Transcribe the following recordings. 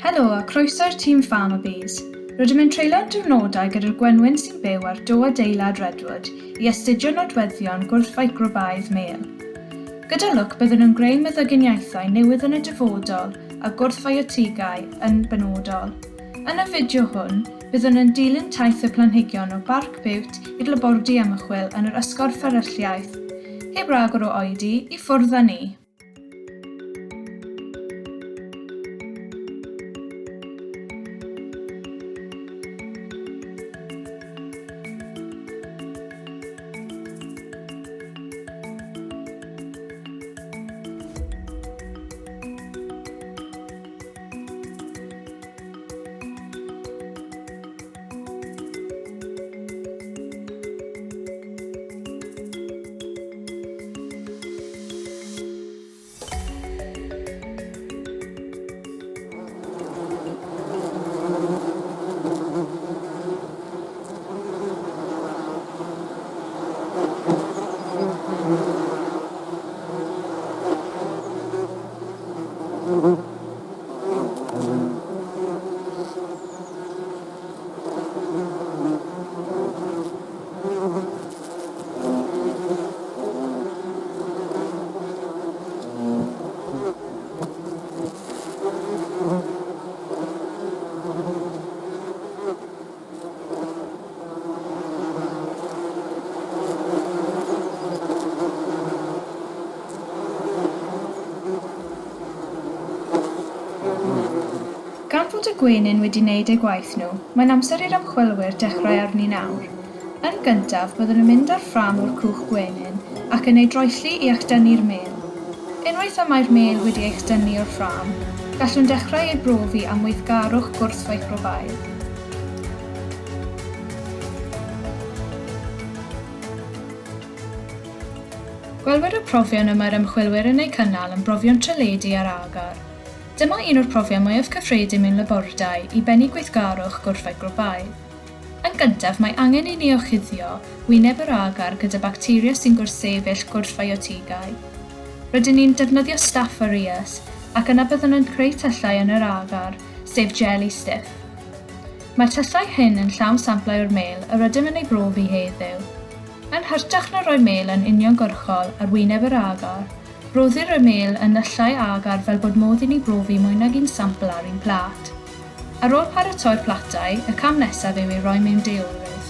Helo a croeso i'r tîm Farmerbees. Rydym yn treulio'n diwrnodau gyda'r gwenwyn sy'n byw ar do adeilad Redwood i astudio nodweddion gwrthficrobaidd mêl. Gyda lwc byddwn yn greu meddyginiaethau newydd yn y dyfodol a gwrthfiotigau yn benodol. Yn y fideo hwn, byddwn yn dilyn taith y planhigion o Barc Bute i'r labordy ymchwil yn yr Ysgol Fferylliaeth. Heb ragor o oedi, i ffwrdd â ni! Gan fod y gwenyn wedi wneud eu gwaith nhw, mae'n amser i'r ymchwilwyr dechrau arni nawr. Yn gyntaf, byddwn yn mynd â'r ffrâm o'r cwch gwenyn ac yn ei droelli i echdynnu'r mêl. Unwaith y mae'r mêl wedi ei echdynnu o'r ffrâm, gallwn dechrau ei brofi am weithgarwch gwrthficrobaidd. Gwelwyd y profion y mae'r ymchwilwyr yn eu cynnal yn brofion tryledu ar agar. Dyma un o'r profion mwyaf cyffredin mewn labordai i bennu gweithgarwch gwrthficrobaidd. Yn gyntaf, mae angen i ni orchuddio wyneb yr agar gyda bacteria sy'n gwrthsefyll gwrthfiotigau. Rydyn ni'n defnyddio Staph aureus, ac yna byddwn yn creu tyllau yn yr agar, sef jeli stiff. Mae'r tyllau hyn yn llawn samplau o'r mêl yr ydym yn ei brofi heddiw. Yn hytrach na rhoi mêl yn uniongyrchol ar wyneb yr agar, rhoddir y mêl yn nyllau agar fel bod modd i ni brofi mwy nag un sampl ar un plât. Ar ôl paratoi'r platau, y cam nesaf yw eu rhoi mewn deorydd.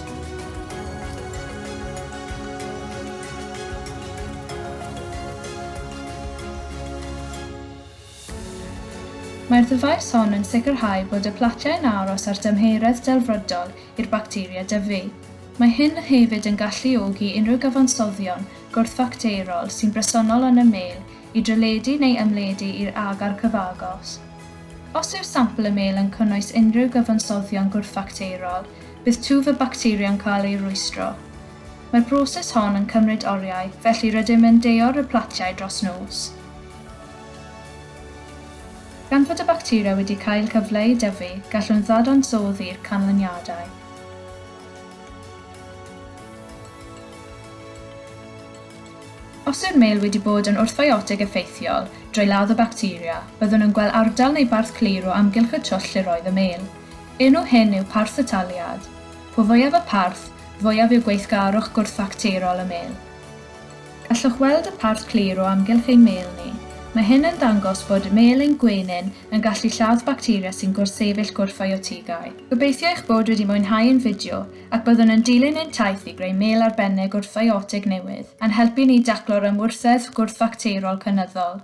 Mae'r ddyfais hon yn sicrhau bod y platiau yn aros ar dymheredd delfrydol i'r bacteria dyfu. Mae hyn hefyd yn galluogi unrhyw gyfansoddion gwrthfacterol sy'n bresennol yn y mêl i dryledu neu ymledu i'r agar cyfagos. Os yw sampl y mêl yn cynnwys unrhyw gyfansoddion gwrthfacterol, bydd twf y bacteria'n cael ei rwystro. Mae'r broses hon yn cymryd oriau, felly rydym yn deor y platiau dros nos. Gan fod y bacteria wedi cael cyfle i dyfu, gallwn ddadansoddi'r canlyniadau. Os yw'r mêl wedi bod yn wrthfiotig effeithiol drwy ladd y bacteria, byddwn yn gweld ardal neu barth clir o amgylch y twll lle roedd y mêl. Enw hyn yw parth y taliad. Po fwyaf y parth, fwyaf yw gweithgarwch gwrthfacterol y mêl. Gallwch weld y parth clir o amgylch ein mêl ni. Mae hyn yn dangos bod mêl ein gwenyn yn gallu lladd bacteria sy'n gwrthsefyll gwrthfiotigau. Gobeithio eich bod wedi mwynhau ein fideo ac byddwn yn dilyn ein taith i greu mêl arbennig wrthfiotig newydd a'n helpu ni daclo'r ymwrthedd gwrthfacterol cynyddol.